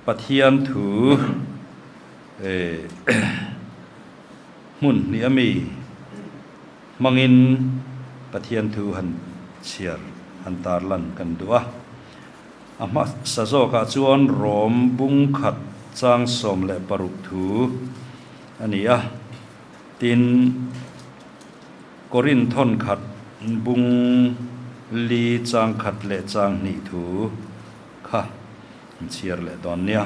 Pathian thu hmun hnih ami hmangin Pathian thu han chhiar han tarlan kan duh a. A hmasa zawkah chuan Rom bung khat chang 16 thu a ni a, tin Korin thawn khat bung li chang khat leh chang hnih thu kha an chhiar leh dawn nia.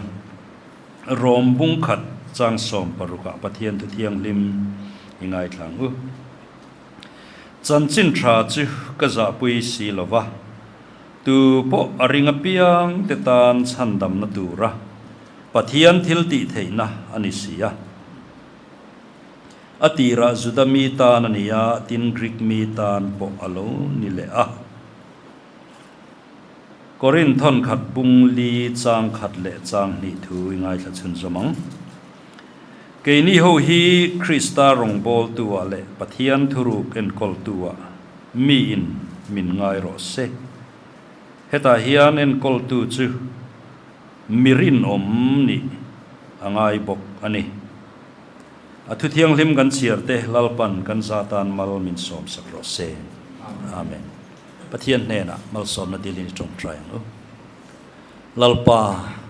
Rom bung khat chang 16 ah Pathian thu thianghlim i ngaithla ang u. Chanchin tha chu ka zahpui si lo va, tu pawh a ring apiang te tan chhandamna tura Pathian thil tih theihna a ni si a. A tirah Juda mi tan a ni a, tin Greek mi tan pawh a lo ni leh a. Korin thawn khat bung li chang khat leh chang hnih thu i ngaithla chhun zawm ang. Keini ho hi Krista rawngbawltu ah leh Pathian thuruk enkawltu ah mi in min ngai rawh se. Hetah hian enkawltu chu mi rinawm nih a ngai bawk a ni. A thu thianghlim kan chhiar te Lalpan kan zatan mal min sawmsak rawh se. Amen. Pathian hnenah malsawmna dilin i tawngtai ang u. Lalpa,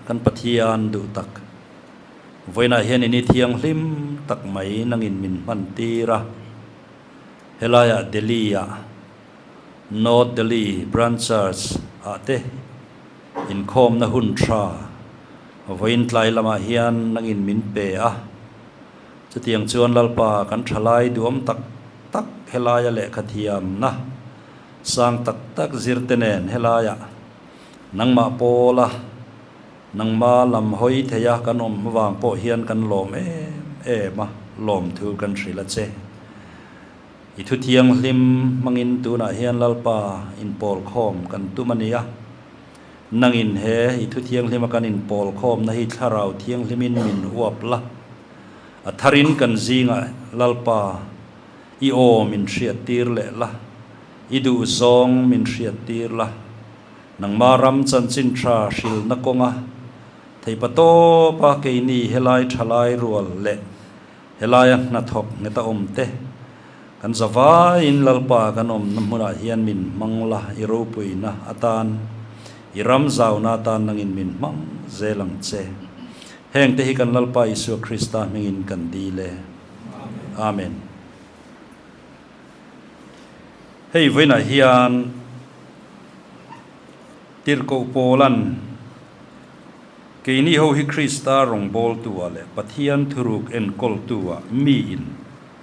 kan Pathian duh tak, vawiinah hian in i thianghlim tak mai nangin min hman tir a. Helaiah Delhi-ah, North Delhi Branch Church ah te inkhawmna hun tha vawiin tlai lamah hian nangin min pe a. Chutiang chuan Lalpa kan thalai duam tak tak helaia lehkha thiamna sang tak tak zir te nen helaia nangmah pawla nangma lam hawi theia kan awm avang pawh hian kan lawm em em a, lawmthu kan hrilh a che. I thu thianghlim hmangin tunah hian Lalpa inpawl khawm kan tum a nia. Nangin he i thu thianghlima kan inpawl khawmna hi thlarau thianghlimin min uap la. A tharin kan zingah Lalpa i aw min hriattir leh la, i duhzawng min hriattir la. Nangma ram chanchin tha hrilna kawnga theipa tawpa keini helai thalai rual leh helaia hnathawk ngheta awm te kan zavaiin Lalpa kan awmna hmunah hian min hmang la, i ropuina atan, i ram zauna atan nangin min hmang zel ang che. Heng te hi kan Lalpa Isua Krista hmingin kan dil e. Amen. Hei vawiinah hian Tirhkoh Paula'n keini ho hi Krista rawngbawltu-ah leh Pathian thuruk enkawltu-ah miin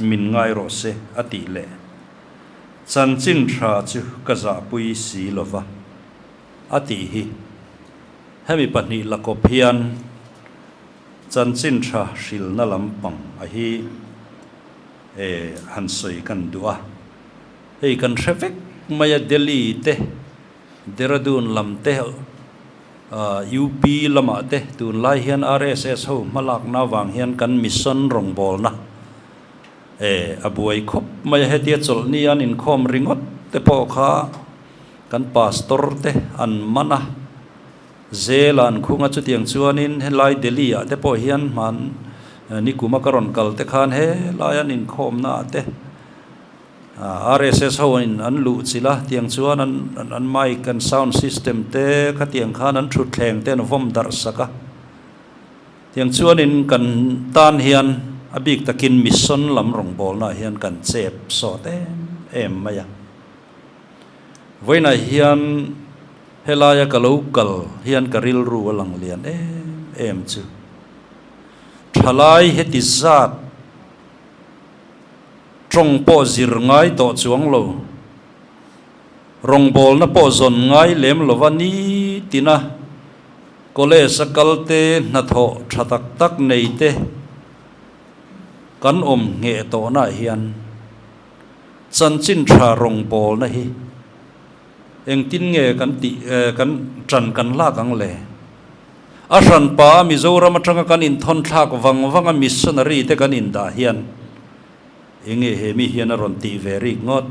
min ngai rawh se a tih leh chanchin tha chu ka zahpui si lova a tih hi. Hemi pahnih la kawp hian chanchin tha hrilna lampang a hi e han sawi kan duh a. Hei kan hre vek mai a Delhi te, Dehradun lam te, UP lamah te tunlai hian RSS ho hmalakna avang hian kan mission rawngbawlna e a buai khawp mai a. Hetia chawlhni an inkhawm ringawt te pawh kha Kan pastor te an man a, zel a an khung a, chutiang chuanin helai Delhi ah te pawh hian hman nikuma ka rawn kal te khan helai an inkhawmna ah te RSS ho in an luh chilh a, tiang chuan an an mic an sound system te khatiang khan an thutthleng te an vawm darh sak a, tiang chuanin kan tan hian a bik takin mission lam rawngbawlna ah hian kan chep sawt em em mai a. Vawiinah hian helaia ka lo kal hian ka rilru a lang lian em em chu. Thalai heti zat tawng pawh zir ngai tawh chuang lo, rawngbawlna pawh zawn ngai lem lova nitina college a kal te hnathawh tha tak tak nei te kan awm ngheh tawhnaah hian Chanchin tha rawngbawlna hi engtin nge kan tih kan tan kan lak ang le? A hranpa a Mizoram atanga kan inthawn thlak vang vang a missionary te kan indah hian enge he mi hian a rawn tih ve rik ngawt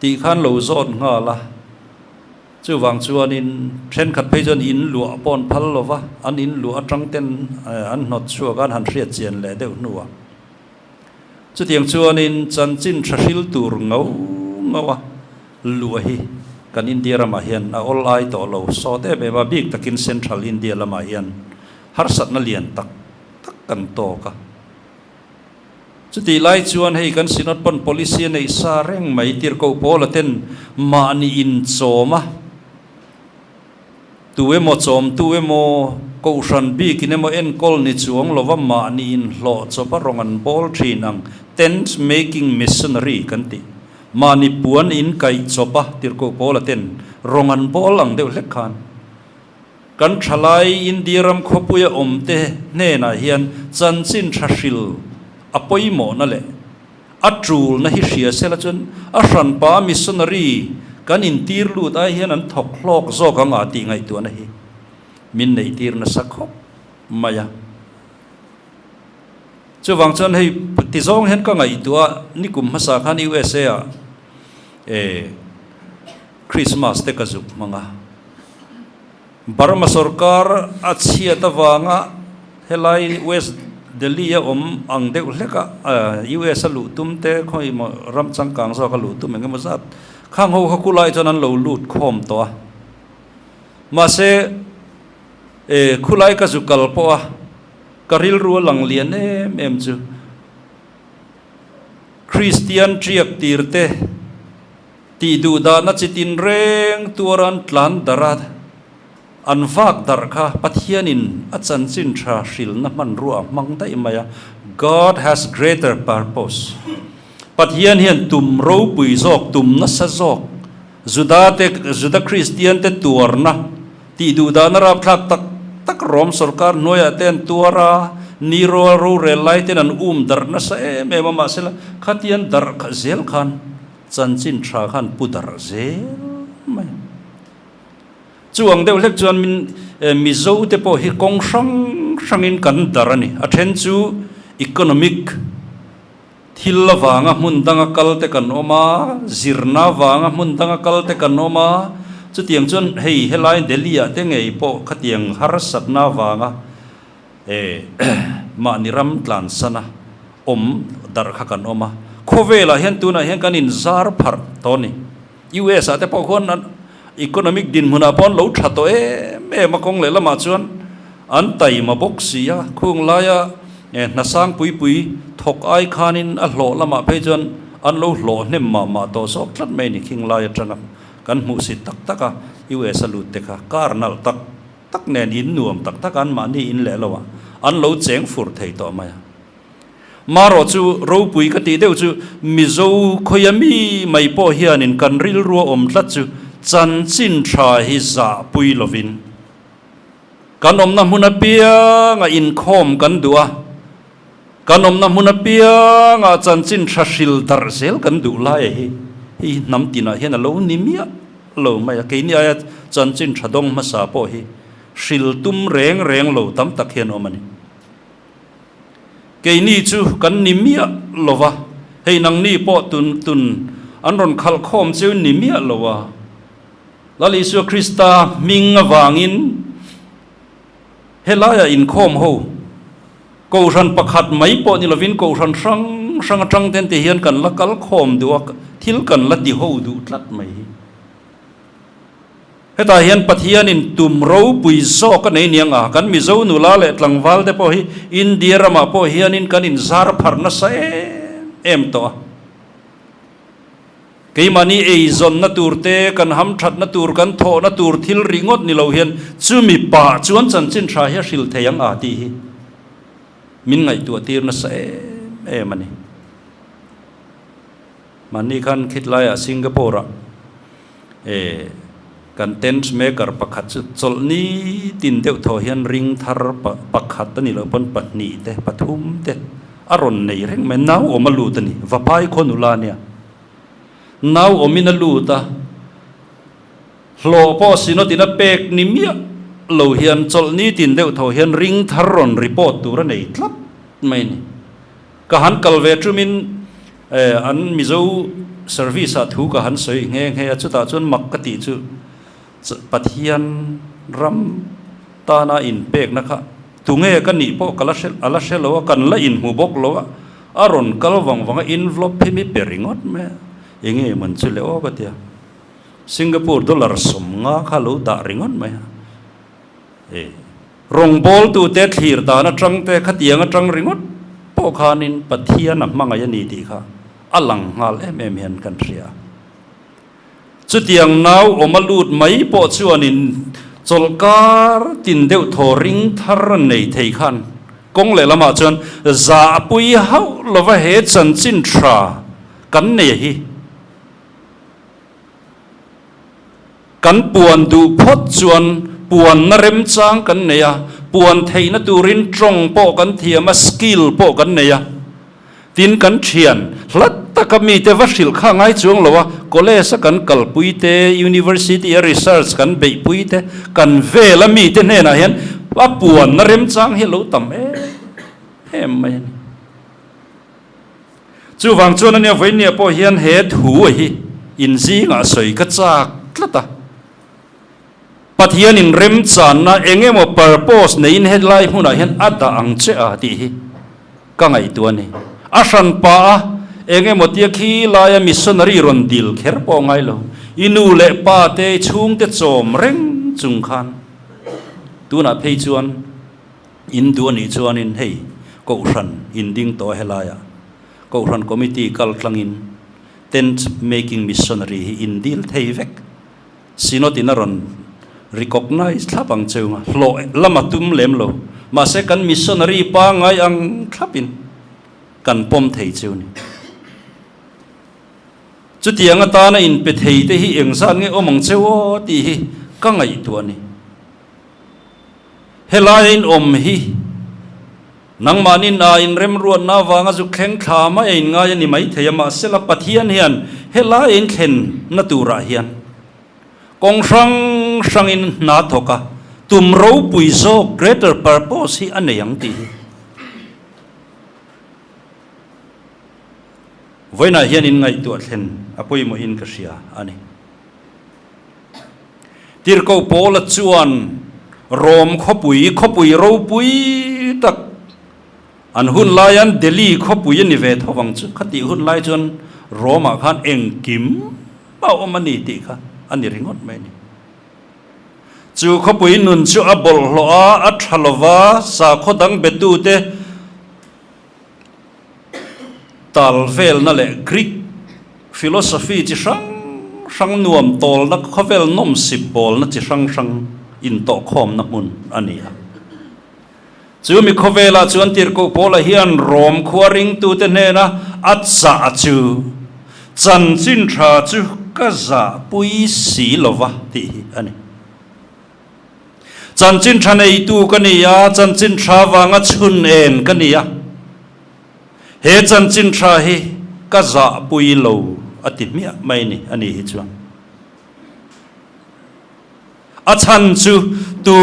tih khan lo zawt nghal a. Chuvang chuanin thenkhat phei chuan in luah pawh an phal lo va, an in luah atang ten an hnawt chhuak a, an han hriat chian leh deuh hnuah. Chutiang chuanin chanchin tha hril tur ngau ngau a luah hi kan India ramah hian a awl ai tawh lo sawt em em a, bik takin Central India lamah hian harsatna lian tak tak kan tawk a. Chutih lai chuan hei kan Synod pawn policy a neih sa reng mai tirhkoh Paula ten mahni inchawm a, tu emaw chawmtu emaw kohhran bikin emaw enkawl ni chuang lova mahni inhlawh chawpa rawng an bawl thin ang tent making missionary kan tih mahni puan in kaih chawpa tirhkoh Paula ten rawng an bawl ang deuh hlek khan Kan thalai India ram khawpuia awmte hnenah hian chanchin tha hril a pawimawhna leh a tulna hi hria sela chuan a hranpa missionary kan intir lut ai hian an thawk hlawk zawk ang a tih ngaihtuahna hi min neihtir nasa khawp mai a. Chuvang chuan hei ti zawng hian ka ngaihtuah a, nikum hmasa khan USA ah eh Christmas te ka zuk hmang a. Burma sorkar a chhiat avanga helai West Delhi a awm ang deuh hlek a, US a luh tum te khawi maw ram changkang zawk a luh tum eng emaw zat khang ho kha kulai chuan an lo lut khawm tawh a. Mahse khulai ka zu kal pawh a, ka rilru a lang lian em em chu Kristian tiak tir te, Tih duh dahna chi tinreng tuar an tlan darh a, an vak darh kha Pathianin a chanchin tha hrilna hmanrua a hmang daih mai a, God has greater purpose. Pathian hian tum ropui zawk, tum nasa zawk, Juda te, Juda Kristian te tuarna, tih duh dahna rapthlak tak tak Rom sorkar hnuaiah te an tuar a, Nero a rorel lai ten an um darh nasa em em a, mahsela khatian darh zel khan Chanchin tha khan pu darh zel mai. Chu ang deuh hlek chuan min Mizo te pawh hi kawng hrang hrangin kan darh a ni. A then chu economic thil avanga hmun danga kal te kan awm a, zirna avanga hmun danga kal te kan awm a, chutiang chuan hei helai Delhi ah te ngei pawh khatiang harsatna avanga E, mahni ram tlansana awm darh kha kan awm a, khawvelah hian tunah hian kan inzar pharh tawh a ni. US ah te pawh khuan an economic dinhmunah pawh an lo tha tawh em em a, kawng leh lamah chuan an taima bawk si a, khung laia hna sang pui pui thawk ai khanin a hlawh lamah phei chuan an lo hlawh hnem mah mah tawh zawk tlat mai a ni khing lai atanga kan hmuhsit tak tak a, US a lut te kha kar nalh tak tak nen in nuam tak tak an mahni in leh lo a, an lo cheng fur thei tawh mai a. Marawh chu ropui ka tih deuh chu Mizo khawia mi mai pawh hianin kan rilru a awm tlat chu chanchin tha hi zahpui lovin kan awmna hmun apianga inkhawm kan duh a, kan awmna hmun apianga chanchin tha hril darh zel kan duh lai a hi hei hnam tinah hian a lo ni miah lo mai a, keini aia chanchin tha dawng hmasa pawh hi hril tum reng reng lo tam tak hian awm a ni. Keini chu kan ni miah lo va, hei nangni pawh tun tun an rawn khalh khawm cheu ni miah lo a, Lal Isua Krista hming avangin helaiah inkhawm ho, Kohhran pakhat mai pawh ni lovin kohhran hrang hrang atang ten te hian kan la kal khawm duh a, thil kan la ti ho duh tlat mai hi. Hetah hian Pathianin tum ropui zawk a nei niang a, kan Mizo nula leh tlangval te pawh hi India ramah pawh hianin kan inzar pharh nasa em em tawh a. Keimahni eizawnna tur te, kan hamthatna tur, kan thawhna tur thil ringawt ni lo hian chumi pah chuan chanchin tha hi a hril thei ang a tih hi min ngaihtuah tir nasa em em a ni. Mahni khan khitlaiah Singapore ah eh kan tent maker pakhat chu chawlhni tin deuh thaw hian ring thar pakhat a nih loh pawn pahnih te pathum te a rawn nei reng mai, nau awm a lut a ni, vapai khaw nula nia, nau awmin a lut a, hlawh pawh synod in a pek ni miah lo hian chawlhni tin deuh tho hian ring thar rawn report tur a nei tlat mai a ni. Ka han kal ve tumin an Mizo service ah thu ka han sawi nghe nghe a, chutah chuan mak ka tih chu. Pathian ram tana inpekna kha tunge ka nih pawh ka la hre a la hre lo a, kan la inhmu bawk lo a, a rawn kal vang vang a envelope hi mi pe ringawt mai a, enge man chu le aw ka ti a, Singapore dollar 50 kha lo dah ringawt mai a, e rawngbawltute thlir dan atang te khatiang atang ringawt pawh khanin Pathian a hmangaih a ni tih kha a lang nghal em em hian kan hria. Chutiang nau awm a lut mai pawh chuanin chawlhkar tin deuh thaw ring thar an nei thei khan kawng lehlamah chuan zahpui hauh lova he chanchin tha kan nei hi kan puan duh phawt chuan puanna remchang kan nei a, puan theihna turin tawng pawh kan thiam a, skill pawh kan nei a. Tin, kan thian hlat taka mite va hrilh kha ngai chuang lo a, college a kan kalpui te, university a research kan beihpui te, kan vel a mite hnenah hian a puanna remchang hi a lo tam em em mai a ni. Chuvang chuan ania vawinia pawh hian he thu hi inzingah sawi ka chak tlat a. Pathianin remchanna eng emaw purpose neiin helai hmunah hian a dah ang che a tih hi ka ngaihtuah a ni. A hran pah a, eng emaw tia khi laia missionary rawn dil kher pawh ngai lo, i nu leh pa te, i chhungte chawm reng chung khan tunah phei chuan in duh a nih chuanin hei Kohhran in ding tawh a helaiah Kohhran Committee kal tlangin tent making missionary hi in dil thei vek. Synod in a rawn recognise thlap ang cheu nga, hlawh lam a tum lem lo. Mahse kan missionary pangngai ang thlapin kan pawm thei cheu ni. Chutiang atana inpe thei te hi engzat nge awm ang cheu aw tih hi ka ngaihtuah a ni. Helaia in awm hi nangmahni hna inremruatna avanga zu thleng thla mai a inngai a ni maithei a, mahsela Pathian hian helaia in thlenna turah hian kawng hrang hrangin hna thawk a, tum ropui zawk, greater purpose, hi a nei ang tih hi vawiinah hian in ngaihtuah thlen a pawimawhin ka hria a ni. Tirhkoh Paula chuan Rom khawpui, khawpui ropui tak, an hun laian Delhi khawpui a ni ve tho vang chu, khatih hun lai chuan Rom-ah khan engkim a awm a ni tih kha a ni ringawt mai a ni. Chu khawpui nun chu a bawlhhlawh a, a tha lova, sakhaw dang betute, Tal velna leh Greek philosophy chi hrang hrang nuam tawlna khawvel nawmsip bawlna chi hrang hrang intawhkhawmna hmun a ni a. Chu mi khawvelah chuan Tirhkoh Paula hian Rom khua ringtute hnena a chah chu, Chanchin tha chu ka zahpui si lova tih hi a ni. Chanchin tha neitu ka ni a, chanchin tha vanga chhun en ka ni a. He chanchin tha hi ka zahpui lo a ti hmiah mai ni a ni hi chuan. A chhan chu tu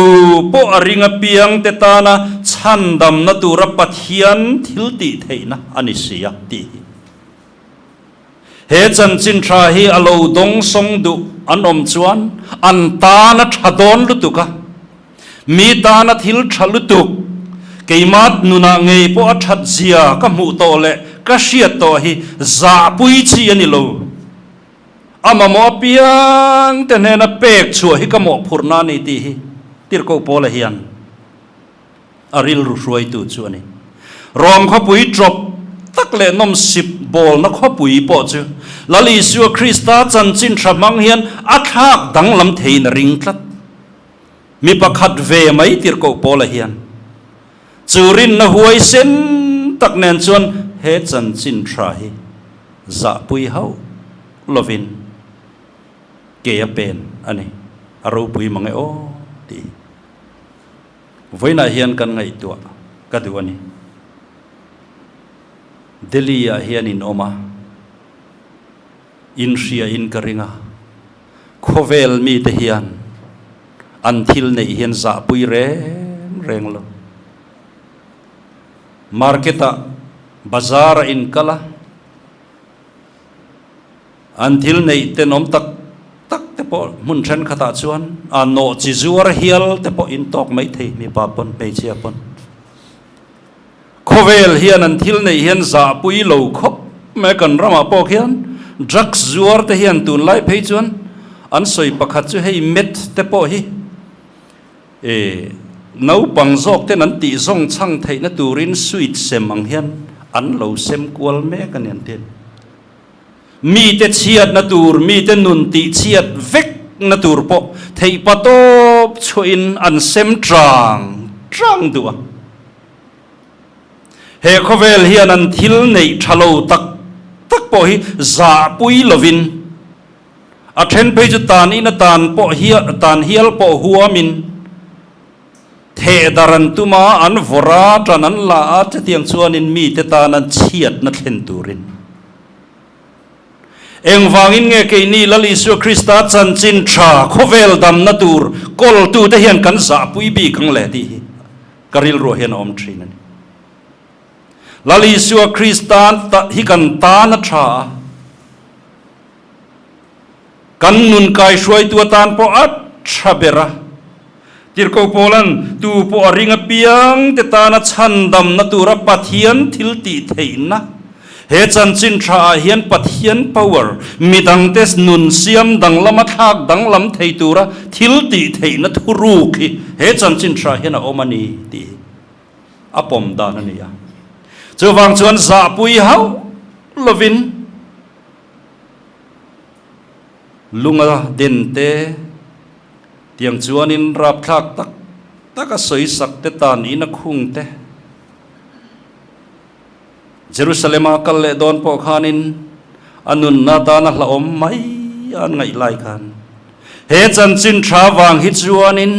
pawh a ring apiang te tana chhandamna tura Pathian thil tih theihna a ni si a tih hi. He chanchin tha hi a lo dawngsawng duh an awm chuan an tan a tha dawn lutuk a, mi tana thil tha lutuk, keimah nunah ngei pawh a that zia ka hmuh tawh leh ka hriat tawh hi zahpui chi a ni lo. A mamawh apiang te hnena pek chhuah hi ka mawhphurhna a ni tih hi Tirhkoh Paula hian A rilru hruaitu chu a ni. Rom khawpui ṭawp tak leh nawmsip bawlna khawpui pawh chu Lal Isua Krista chanchin ṭha hmang hian a thlak danglam theiin a ring tlat. Mi pakhat ve mai tirhkoh Paula hian chu rinna huaisen tak nen chuan he chanchin ṭha hi zahpui hauh lovin ke a pen a ni. A ropui mang e aw tih hi. Vawiinah hian kan ngaihtuah ka duh a ni. Delhi ah hian in awm a, in hria in ka ring a, khawvel mite hian an thil neih hian zahpui reng reng lo. Market ah, bazar ah in kal a, an thil neih tenawm tak. tak te pawh hmun thenkhatah chuan a nawhchi zuar hial te pawh in tawk mai thei mipa pawn hmeichhia pawn. Khawvel hian an thil neih hian zahpui lo khawp mai a, kan ramah pawh khian drugs zuar te hian tunlai phei chuan an sawi pakhat chu hei meth te pawh hi e naupang zawk ten an tih zawng chhang theihna turin sweet sem ang hian an lo sem kual mek a ni an ti a ni. Mite chhiatna tur, mite nun tih chhiat vekna tur pawh theihpa tawp chhuahin an sem chang chang duh a. He khawvel hian an thil neih tha lo tak tak pawh hi zahpui lovin, a then phei chu tan ina tan pawh tan hial pawh huamin, Theh dar an tum a, an vawrh a, ṭan an la a, chutiang chuanin mite tana chhiatna thlen turin. Engvangin nge keini Lal Isua Krista chanchin ṭha khawvel damna tur kawltute hian kan zahpui bik ang le tih hi ka rilruah hian a awm ṭhin a ni. Lal Isua Krista hi kan tan a ṭha a. Kan nun kaihruaitu atan pawh a tha ber a. Tirhkoh Paula'n tu pawh a ring apiang te tana chhandamna tura Pathian thil tih theihna, he chanchin tha ah hian Pathian power, midangte nun siam danglama thlak danglam thei tura thil tih theihna thuruk hi he chanchin tha hian a awm a ni tih hi a pawm dan a ni a. Chuvang chuan zahpui hauh lovin, Lunga den te, tiang chuanin rapthlak tak tak a sawi sak te tan in a khung te. Jerusalem-a kal leh dawn pawh khanin a nunna tan a hlauhawm mai a an ngaih lai khan he chanchin tha vang hi chuanin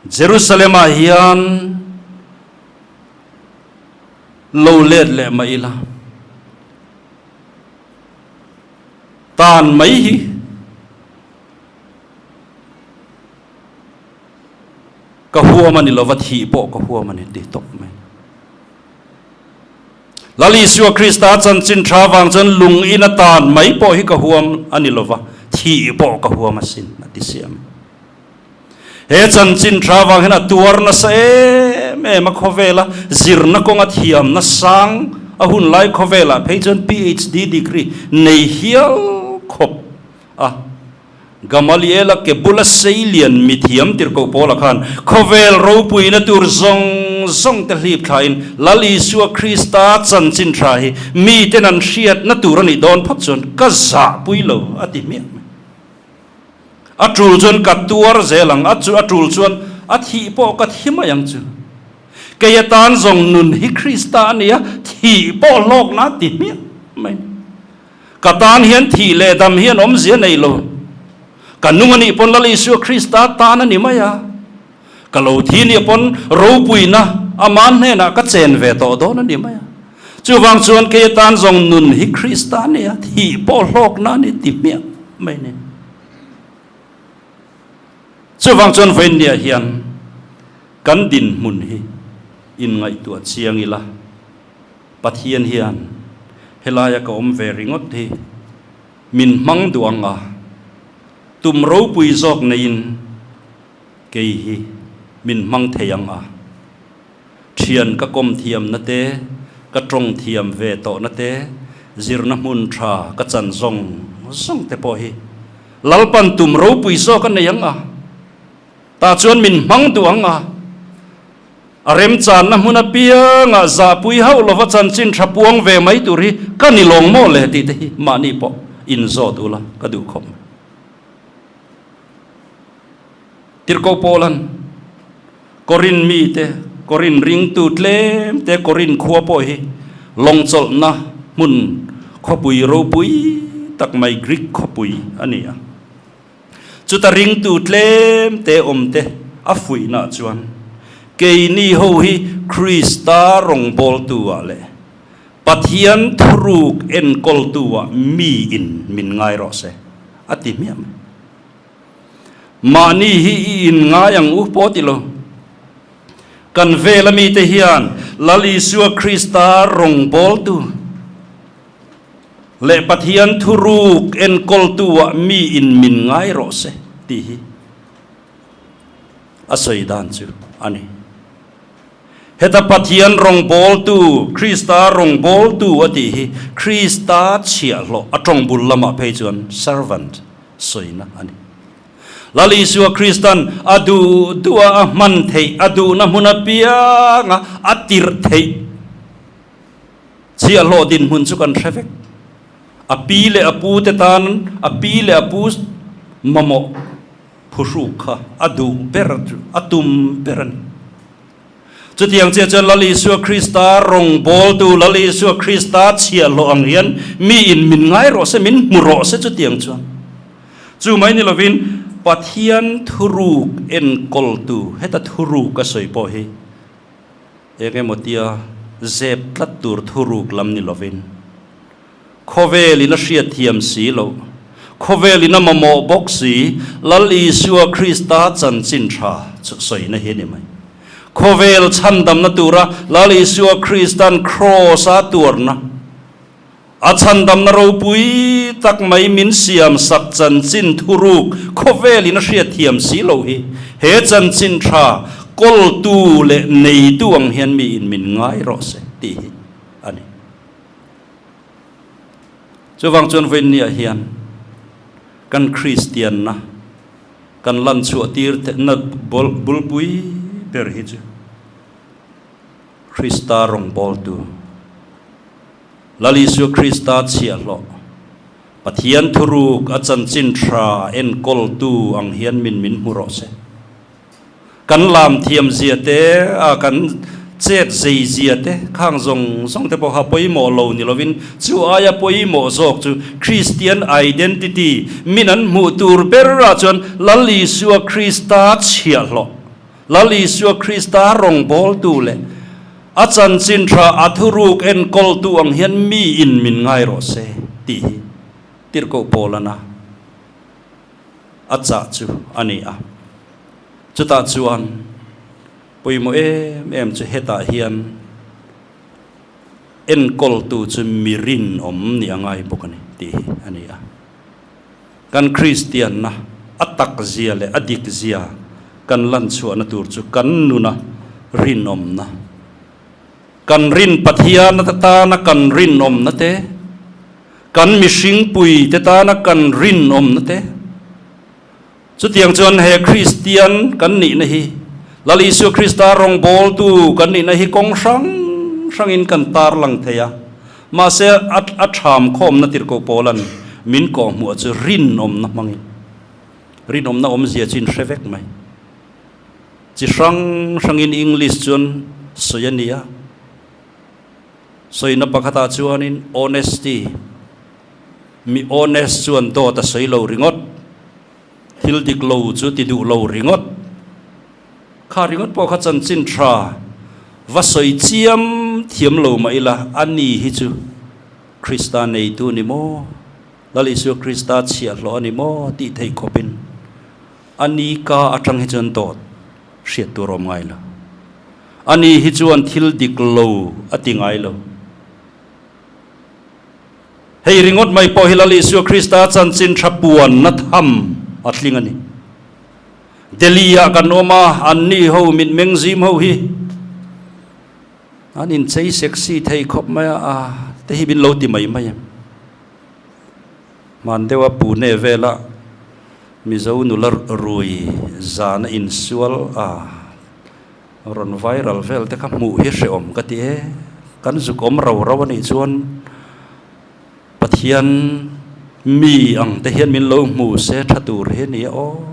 Jerusalem-ah hian lo let leh mah ila. Tan mai hi ka huam a ni lova, thih pawh ka huam a ni ti tawp mai. Lal Isua Krista chanchin tha vang chuan lung in a tan mai pawh hi ka huam a ni lova, thih pawh ka huam asin a ti siam. He chanchin tha vang hian a tuar nasa em em a, khawvela zirna kawnga thiamna sang a hun lai khawvelah phei chuan PhD degree nei hial khawp a. Gamaliela ke bula seilian mithiam tirhkoh Paula khan khawvel ropuina tur zawng zawng te hlip thlain Lal Isua Krista chanchin tha hi miten an hriatna tur a nih dawn phawt chuan ka zahpui lo a ti hmiah mai. A tul chuan ka tuar zel ang, a chu a tul chuan a thih pawh ka thi mai ang chu. Kei atan zawng nun hi Krista a nia, thih pawh hlawkna a ti hmiah mai. Ka tan hian thih leh dam hian awmzia nei lo. Ka nung a nih pawn Lal Isua Krista tan a ni mai a. Ka lo thi nih pawn ropuina ama hnenah ka chen ve tawh dawn a ni mai a. Chuvang chuan kei atan zawng nun hi Krista a ni a, thih pawh hlawkna a ni ti hmiah mai a ni. Chuvang chuan vawiinniah hian kan dinhmun hi inngaihtuah chiang ila, Pathian hian helaia ka awm ve ringawt hi min hmang duh ang a, tum ropui zawk neiin kei hi min hmang thei ang a. Thian ka kawm thiamna te, ka tawng thiam ve tawhna te, zirna hmun tha ka chan zawng zawng te pawh hi Lalpan tum ropui zawk a nei ang a, tah chuan min hmang duh ang a, a remchanna hmun apiangah zahpui hauh lova chanchin tha puang ve mai tur hi ka ni lawng maw le tih te hi mahni pawh inzawt ula ka duh khawp mai. Tirhkoh Paula'n Korin mite, Korin ringtu tlem te, Korin khua pawh hi lawngchawlhna hmun khawpui ropui tak mai Greek khawpui a ni a. Chuta ringtu tlem te awm te a fuihna chuan keini ho hi Krista rawngbawltu ah leh Pathian thuruk enkawltu ah miin min ngai rawh se a ti hmiah mai. Mahni hi i inngai ang u pawh ti lo. Kan vela mite hian Lal Isua Krista rawngbawltu, Leh Pathian thuruk enkawltu-ah miin min ngai rawh se tih hi a sawi dan chu a ni. Heta Pathian rawngbawltu, Krista rawngbawltu a tih hi Krista chhiahhlawh a tawng bul lamah phei chuan servant sawina a ni. Lal Isua Kristan a duh duha a hman theih, a duhna hmun apianga a tirh theih chhiahhlawh dinhmun chu kan hre vek. A pi leh a pute tan a pi leh a pu mamawh phuhruk kha a duh ber chu a tum ber a ni. Chutiang chiah chuan Lal Isua Krista rawngbawltu, Lal Isua Krista chhiahhlawh ang hian miin min ngai rawh se, min hmu rawh se chutiang chuan. Chu mai ni lovin Pathian thuruk enkawltu, heta thuruk a sawi pawh hi eng emaw tia zep tlat tur thuruk lam ni lovin, Khawvelin a hriatthiam si loh, khawvelin a mamawh bawk si, Lal Isua Krista chanchin tha chu sawina hi a ni mai. Khawvel chhandamna tura Lal Isua Kristan Kraws-a tuarna, a chhandamna ropui tak mai min siam sak chanchin thuruk khawvelin a hriatthiam si loh hi, he chanchin tha kawltu leh neitu ang hian miin min ngai rawh se tih hi a ni. Chuvang chuan vawiinniah hian kan Kristianna kan lan chhuah tir theihna bulpui ber hi chu Krista rawngbawltu, Lal Isua Krista chhiahhlawh, Pathian thuruk a chanchin tha enkawltu ang hian min min hmu rawh se. Kan lam thiam zia te, a kan chet zei zia te khang zawng zawng te pawh kha pawimawh lo ni lovin chu aia pawimawh zawk chu Kristian identity min an hmuh tur berah chuan Lal Isua Krista chhiahhlawh, Lal Isua Krista rawngbawltu leh a chanchin tha a thuruk enkawltu ang hian miin min ngai rawh se tih hi tirhkoh Paulana a chah chu a ni a. Chutah chuan pawimawh em em chu hetah hian enkawltu chu mi rinawm nih a ngai bawk a ni tih hi a ni a. Kan Kristianna a tak zia leh a dik zia kan lan chhuahna tur chu kan nuna rinawmna, kan rin Pathian tana kan rinawmna te, kan mihringpui te tana kan rinawmna te, Chutiang chuan he Kristian kan nihna hi, Lal Isua Krista rawngbawltu kan nihna hi kawng hrang hrangin kan tarlang thei a. Mahse, a a ṭham khawmna tirhkoh Paula'n min kawhhmuh chu rinawmna hmangin. Rinawmna awmzia chu inhre vek mai. Chi hrang hrangin English chuan sawi a ni a. Sawina pakhatah chuanin honesty, Mi honest chuan dawt a sawi lo ringawt, thil dik lo chu ti duh lo ringawt. Kha ringawt pawh kha chanchin tha va sawi chiam thiam lo mah ila a ni hi chu Krista neitu ni maw, Lal Isua Krista chhiahhlawh a ni maw tih theih khawpin a ni ka atang hi chuan dawt hriat tur awm ngai lo. A ni hi chuan thil dik lo a ti ngai lo. Hei ringawt mai pawh hi Lal Isua Krista chanchin tha puanna tham a tling a ni. Delhi-ah kan awm a, anni ho mitmeng zim ho hi an inchei sexy thei khawp mai a, a te hi min lo ti mai mai em. Hman deuha Pune vela Mizo nula rui zana insual a Rawn viral vel te kha hmuh hi hrehawm ka ti e, kan zuk awm ro ro a nih chuan Pathian mi ang te hian min lo hmu se tha tur hi a ni a aw.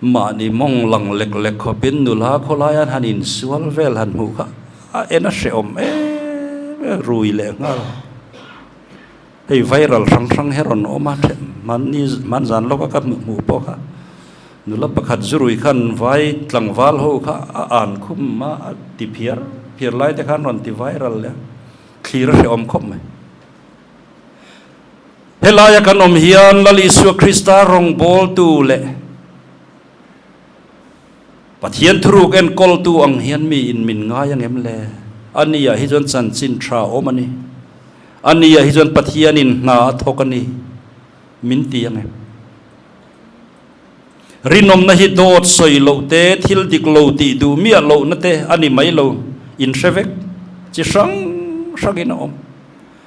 Mahni mawng lang lek lek khawpin nula khawlai an han insual vel han hmuh kha a en a hrehawm em em rui leh nghal. Hei viral hrang hrang hi a rawn awm a, hmanni hmanzan lawka ka hmuh pawh kha nula pakhat zurui khan vai tlangval ho kha a an khum a, a ti phiar phiar lai te khan rawn ti viral leh a, thlir a hrehawm khawp mai. Helaia kan awm hian Lal Isua Krista rawngbawltu leh Pathian thuruk enkawltu ang hian miin min ngai ang em le? A ni ah hi chuan chanchin tha awm a ni. Ania hi chuan Pathianin hna a thawk a ni min ti ang em? Rinawmna hi dawt sawi loh te, thil dik lo tih duh miah lohna te a ni mai lo, inhre vek chi hrang hrangin a awm.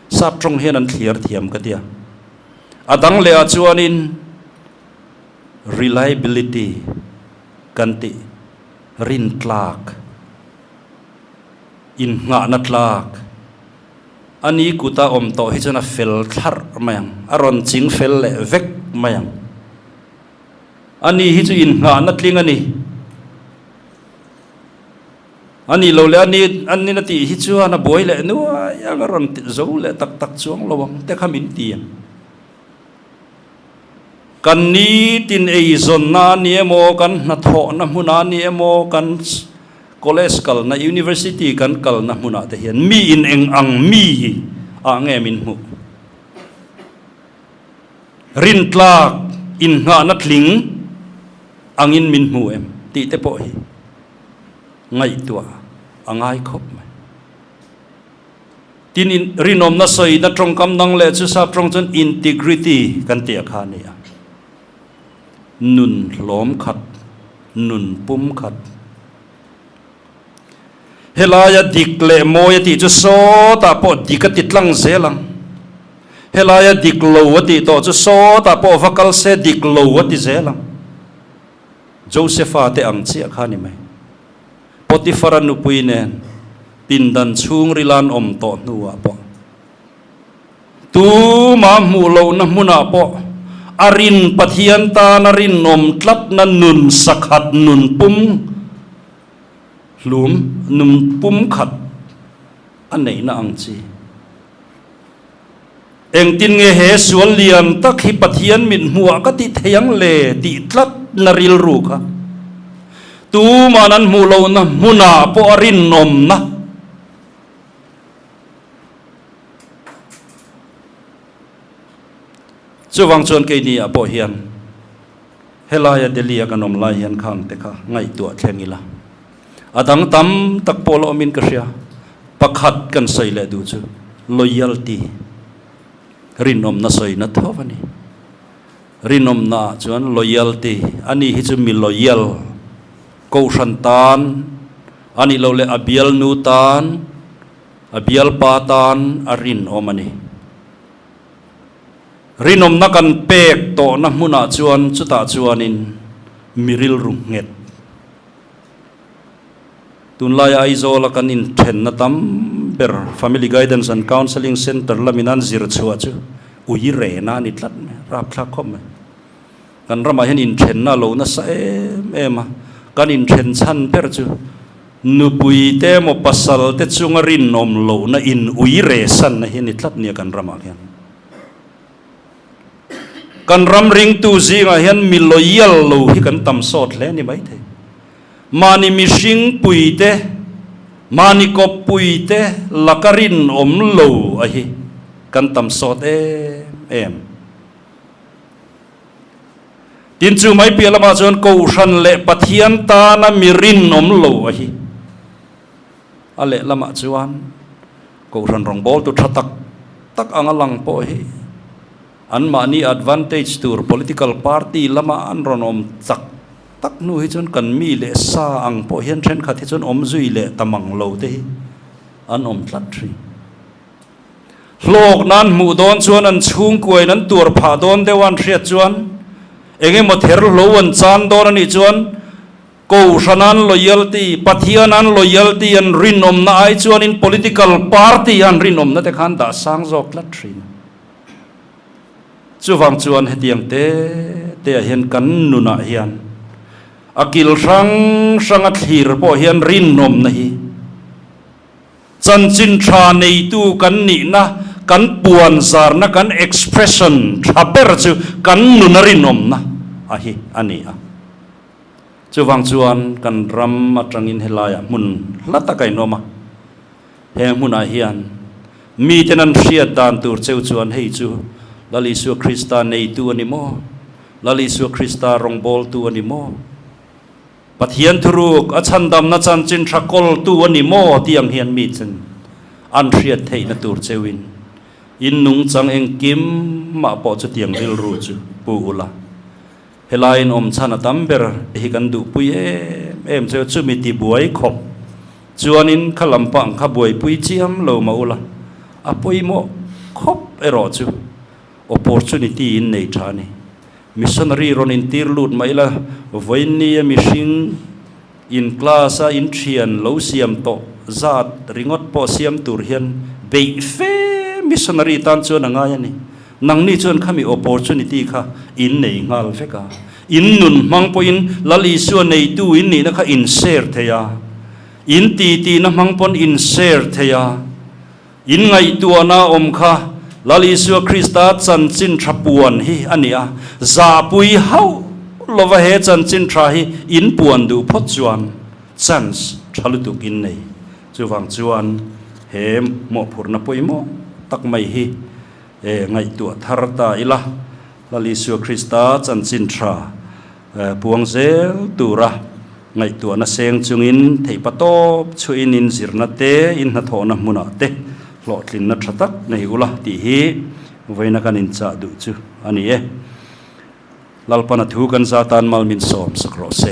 Sap tawng hian an thliar thiam ka tia. A dang leh ah chuanin reliability kan tih, rintlak, innghahna tlak, a ni kuta awm tawh hi chuan a fel thlarh mai ang, a rawn ching fel leh vek mai ang. A ni hi chu innghahna tling a ni. A nih loh leh a ni an nin a tih hi chuan a buai leh nuai ang, a rawn zo leh tak tak chuang lo ang te kha min ti ang. Kan nitin eizawnna a ni emaw, kan hnathawhna hmunah a ni emaw, kan college kalna, university kan kalna hmunah te hian mi in eng ang mi hi ah nge min hmuh? Rintlak innghahna tling angin min hmu em tih te pawh hi ngaihtuah a ngai khawp mai. Tin, rinawmna sawina tawngkam dang leh chu sap tawng chuan integrity kan tih a kha a ni a. Nun hlawm khat, nun pum khat. Helaia dik leh mawi a tih chu sawtah pawh dik a ti tlang zel ang. Helaia dik lo a tih tawh chu sawtah pawh va kal se dik lo a ti zel ang. Josepha te ang chiah kha a ni mai. Potifara nupui nen pindan chhungril an awm tawh hnuah pawh, tuma hmuh lohna hmunah pawh a rin Pathian tana rinawm tlatna nun sakhat nun pum hlum, nun pum khat a neihna ang chi. Engtin nge he sual lian tak hi Pathian mit hmuhah ka ti thei ang le tih tlatna rilru kha tuman an hmuh lohna hmunah pawh a rinawmna chuvang chuan keini ah pawh hian helaia Delhi a kan awm lai hian khang te kha ngaihtuah thleng ila a dang tam tak pawh la awmin ka hria. Pakhat kan sawi leh duh chu loyalty, rinawmna sawina tho a ni. Rinawmna ah chuan loyalty, ani hi chu mi loyal, kohhran tan, a nih loh leh a bialnu tan, a bialpa tan a rinawm a ni. Rinawmna kan pek tawhna hmunah chuan chutah chuanin mi rilru nghet. Tunlaia Aizawla kan inthenna tam ber Family Guidance and Counselling Centre lamin an zir chhuah chu ui rena a ni tlat mai, rapthlak khawp mai. Kan ramah hian inthenna a lo nasa em em a, kan inthen chhan ber chu nupui te emaw pasal te chunga rinawm lohna in ui re sanna hi a ni tlat nia kan ramah hian. Kan ram ringtu zingah hian mi loyal lo hi kan tam sawt hle a ni maithei. Mahni mihring puite, mahni kawppuite laka rinawm lo a hi kan tam sawt em em. Tin chu mai piah lamah chuan Kohhran leh Pathian tana mi rinawm lo a hi a lehlamah chuan Kohhran rawngbawltu tha tak tak anga lang pawh hi anmahni advantage tur political party lama an rawn awm chak tak hnu hi chuan kan mi leh sa ang pawh hian thenkhat hi chuan awm zui leh ta mang lo te hi an awm tlat thin. Hlawk nan hmuh dawn chuan an chhungkuain an tuar phah dawn deuh a an hriat chuan eng emaw ther hlo an chan dawn a nih chuan Kohhran an loyalty, Pathian an loyalty an rinawmna ai chuanin political party an rinawmna te khan dah sang zawk tlat thin. Chuvang chuan hetiang te te ah hian kan nunah hian a kil hrang hranga thlir pawh hian rinawmna hi chanchin tha neitu kan nihna, kan puan zarna, kan expression tha ber chu kan nuna rinawmna a hi a ni a. Chuvang chuan kan ram atangin helaiah hmun hla tak a inawm a, he hmunah hian miten an hriat dan tur cheu chuan hei chu Lal Isua Krista neitu a ni maw? Lal Isua Krista rawngbawltu a ni maw? Pathian thuruk a chhandamna chanchin tha kawltu a ni maw? tih ang hian miten an hriat theihna tur cheuin. In nungchang engkim mah pawh chutiang rilru chu pu ula. Helaiin awm chhan a tam ber hi kan duhpui em em cheu chumi tibuai khawp chuanin kha lam pah ang kha buaipui chiam lo mah ula, a pawimawh khawp erawh chu opportunity in nei tha a ni. Missionary rawn intir lut mah ila vawiinnia mihring In class a in thian lo siam tawh zat ringawt pawh siam tur hian beih fe missionary tan chuan a ngai a ni. Nangni chuan khami opportunity kha in nei nghal vek a. In nun hmang pawhin Lal Isua neitu in nihna kha in share thei a. In titihna hmang pawn in share thei a. In ngaihtuahna awm kha Lal Isua Krista chanchin tha puan hi a ni a, zahpui hauh lova he chanchin tha hi in puan duh phawt chuan chance tha lutuk in nei. Chuvang chuan he mawhphurhna pawimawh tak mai hi ngaihtuah thar ta ila, Lal Isua Krista chanchin tha Puang zel tura ngaihtuahna seng chungin theihpatawp chhuahin in zirna te, in hnathawhna hmunah te hlawhtlinna tha tak nei ula tih hi vawiina kan inchah duh chu a ni e. Lalpana thu kan za tan mal min sawm sak rawh se.